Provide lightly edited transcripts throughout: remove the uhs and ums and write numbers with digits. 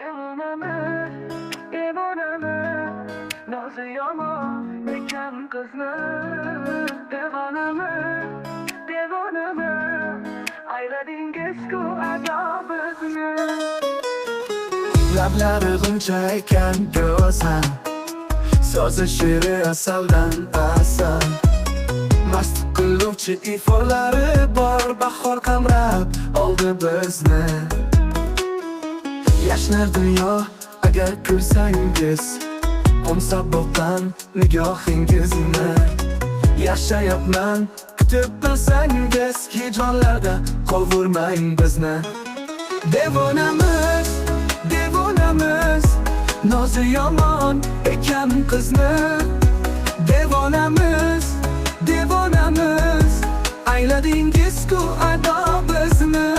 Devonamiz, devonamiz, nozi yomon ekan qizni. Devonamiz, devonamiz, ayladingiz-ku ado bizni. Lablari g'uncha ekan go'zal, so'zi shirin asaldan asal. Mast qiluvchi iforlari bor. Bahor qamrab oldi bizni. Yashnar dunyo agar kulsangiz, Qo'msab boqan nigohingizni. Yashayapman kutib, bilsangiz. Hijronlarda qovurmang bizni. Devonamiz, devonamiz, nozi yomon ekan qizni. Devonamiz, devonamiz, ayladingiz-ku ado bizni.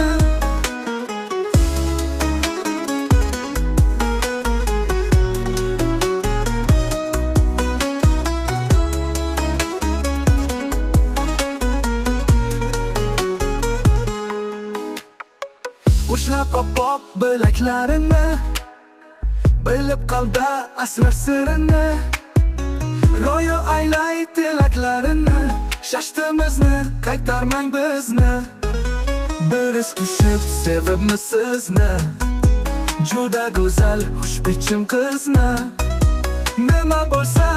Ushlab oppoq bilaklarini, bilib qalbda asrar sirini. Ro'yo aylay tilaklarini. Shashtimizni qaytarmang bizni. Bir iz tushib sevibmiz sizni, juda go'zal, xushbichim qizni. Nima bo'lsa,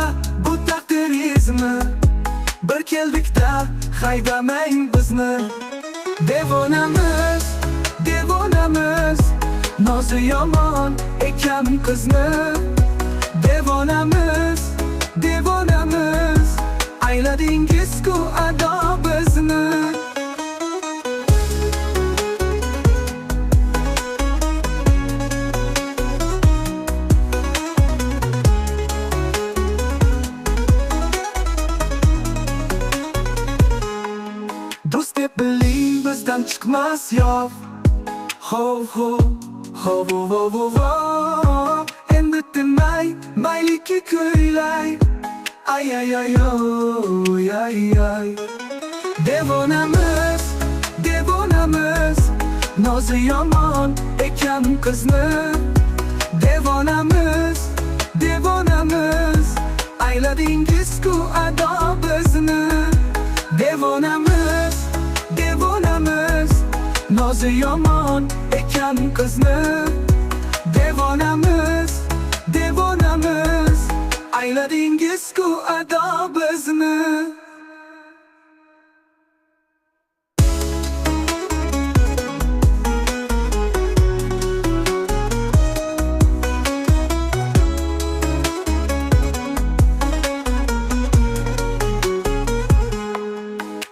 bu taqdirizmi? Bir keldikda haydamang bizni. Devonamiz, devonamiz, nozi yomon ekan qizni. Devonamiz, devonamiz, ayladingiz-ku ado bizni. Do'st deb biling, bizdan chiqmas yov. Ho ho ho ho ho ho ho. Endi tinmay mayliki kuylay. Ay ay ay oy ay ay. Devonamiz, devonamiz, nozi yomon ekan qizni. Devonamiz, devonamiz, ayladingiz-ku ado bizni. Devonamiz, devonamiz, nozi yomon ekan qizni. Devonamiz, devonamiz, ayladingiz-ku ado bizni.